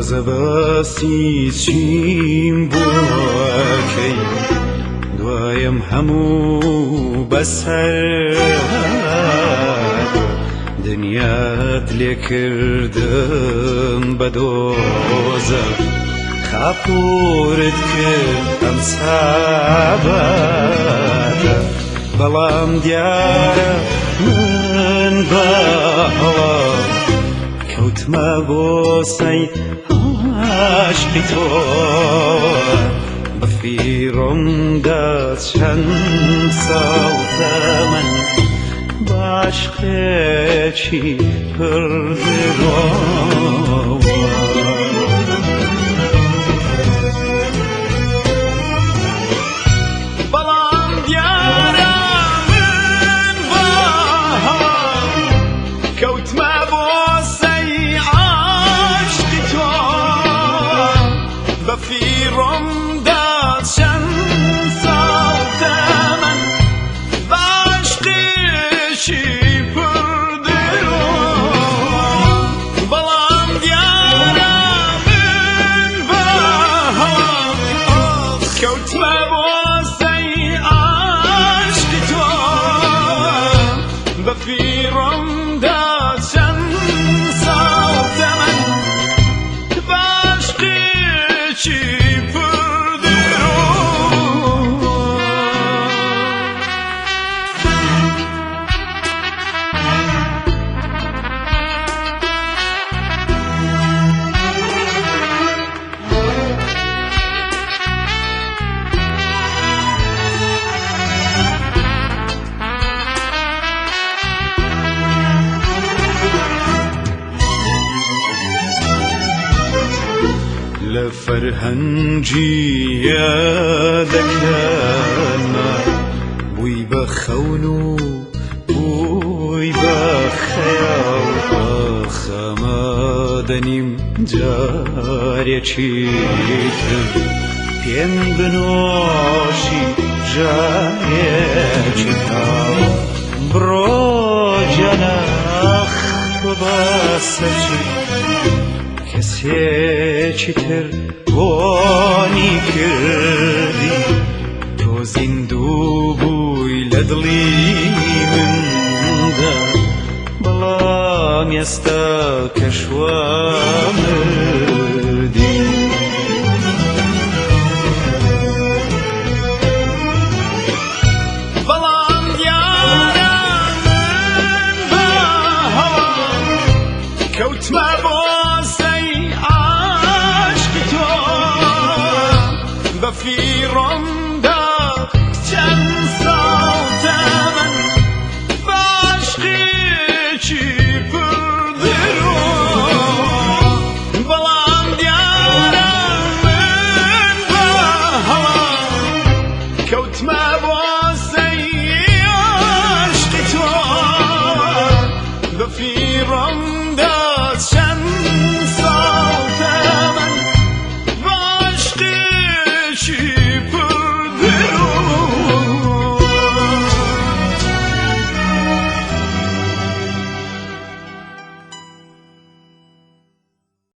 تازە باسی چیم بۆکەی دوایم هەموو بەسەر دنیات لێکردم بە دۆزە خاپورت کرد ئەم ساباتە بەڵام دیارە من بەهەڵە کەوتمە بۆسەی عاشقی تۆ بەفیڕۆمدا چەند ساڵ تەمەن باشقێکی پڕ درۆوە. بەڵام دیارە من بەهەڵە کەوتمە بۆسەی عاشقی تۆ بەفیڕۆمدا چەند ساڵ تەمەن بەعشقێکی پڕ درۆ بەڵام دیارە من بەهەڵە کەوتمە بۆسەی عاشقی تۆ بەفیڕۆمدا چەند ساڵ تەمەن بەعشقێکی پڕ درۆ. لە فەرهەنگی یادەکەمە بووی بە خەون و بووی بە خەیاڵ خەمادەنیم جارێکی تر پێم بنۆشی جارێکی تاڵ بڕۆ جەناخ بەسەرچی کەسێکی تر بۆنی کردی تۆ زیندوو بووی لە دڵی مندا بەڵام ئێستا کەشوا مردی.